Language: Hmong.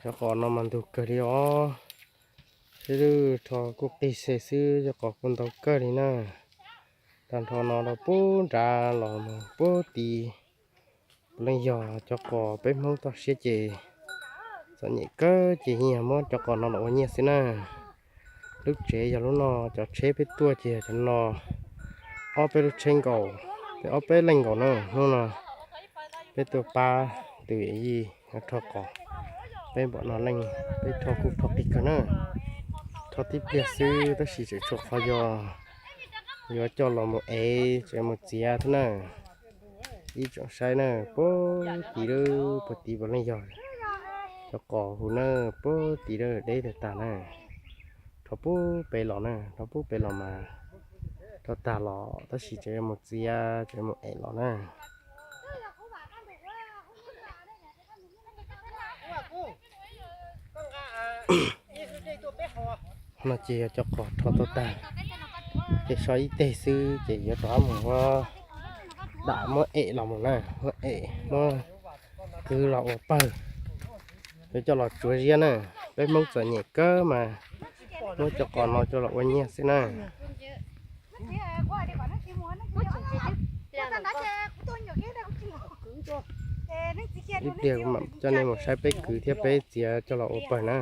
Cov qos no mas ntug kawg li os. Sib lub rho kuj qig xwb, cov qos kuj ntau kawg li na. Tag nrho no rau puag nrad los mus puag tid. Puav leej yog cov qos peb Hmoob toj siab ces txom nyem kawg ces yeej yog muab cov qos no los ua nyiaj xwb na. Lub tsev yog lub no, cov tsheb peb tuaj ces yog cov no, ob peb lub tsheb nkaus, peb ob peb leej nkaus na. Hnub no peb tuaj pab tus yij rho qos, peb npaum no leej, peb rho kuj rho qig kawg na. Rho tib pliag xwb tab sis tseem tshuav qhov yog yuav coj los mus ev, tseem mus txiav thiab na. Ib tsoom saib na, puag tid lawm, puag tid puav leej yog cov qos hu na, puag tid lawm deb tag tag na. Rho puag pem los na, rho puag pem los mas rho tag los tab sis tseem yuav mus txiav, tseem yuav mus ev los na. No ces yog cov qos rho tau tag, ces so ib teg xwb ces yuav rov mus muab dam muab em los mus na, muab em muab kwv los ua pawg, yuav coj los tsuav ziab na. Peb Hmoob txom nyem kawg mas muab cov qos no coj los ua nyiaj xwb na. Ib pliag kuv mam coj nej mus saib peb kwv thiab peb txiav coj los ua pawg na.